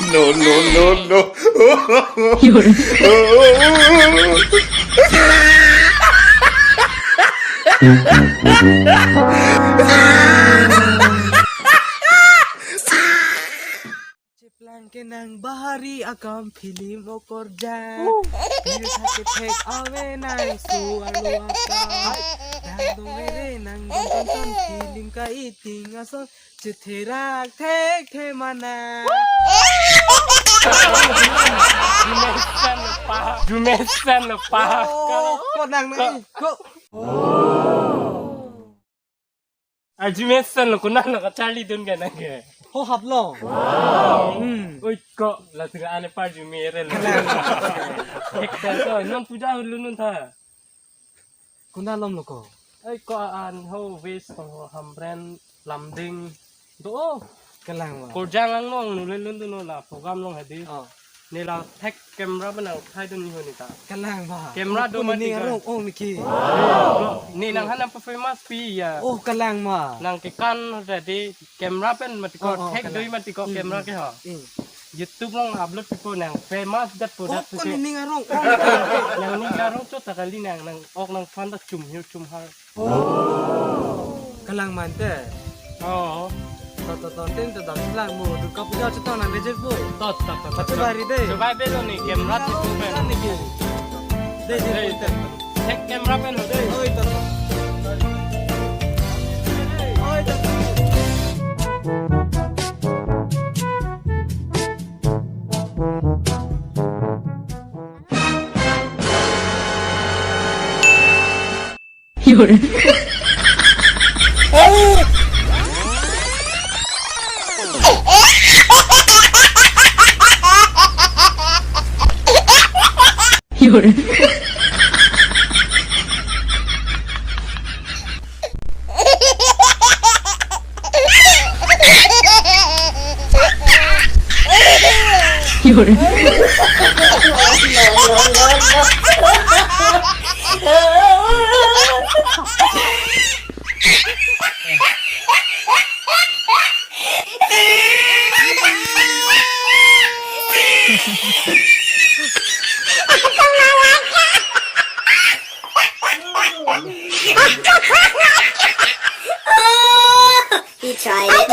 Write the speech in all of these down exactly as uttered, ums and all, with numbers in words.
No, no, no, no. No, no, no, no. Cheplang kenang bahari akam film okorjang. News ha kethek ave nang su arlo akam. Dang dong rere nang dong tonton film ka iting ason. Chetherak thekthe mana. Jumesen lepa. Jumesen lepa. Oh, ko nang nang ko. Arjumesen lo, konat lo kacharlidun ke nang ke. Ho haplo. Hmm. Oi, ko la tira ane parjume re lo. Ekta ko non puja hulu nun tha. Konat lom lo ko. Ai ko an ho wes ko Hamren Lamding do. Kalang ba. Korjang lang nong nule lun dun la program long hadi. Oh. Nela thek camera pen nang thai dun ni ho neta. Kalang ba. Camera do ko mati ning ka. Arong ong niki. Ni nang han apa famous pi ya. Oh, kalang ma. Nang kekan tadi camera pen mati ko. Oh, oh, thek kalang. Doi mati ko. Hmm, camera hmm. Ke ha. Hmm. YouTube long upload pipo nang famous dat po. Oh, dat ko ke. Ni ning arong ong niki. Nang ning arong chot ta kali nang nang ok nang fan ta chum hir chum har. Oh. Kalang mante. Oh. To to to ting to dam lang mo. Durga puja chutang nang dejek bo. To to to to. Achu bari dei. Chubai belo ni camera ti tu pen. Niki. Dei dei. Dei. Thek camera pen ho dei. Oi to. Oi to. He tried it.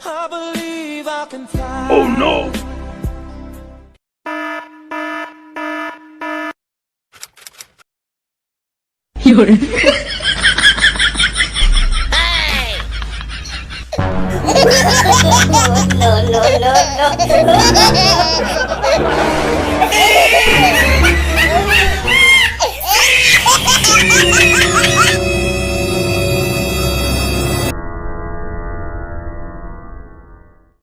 I believe I can fly. Oh no! No, no, no, no.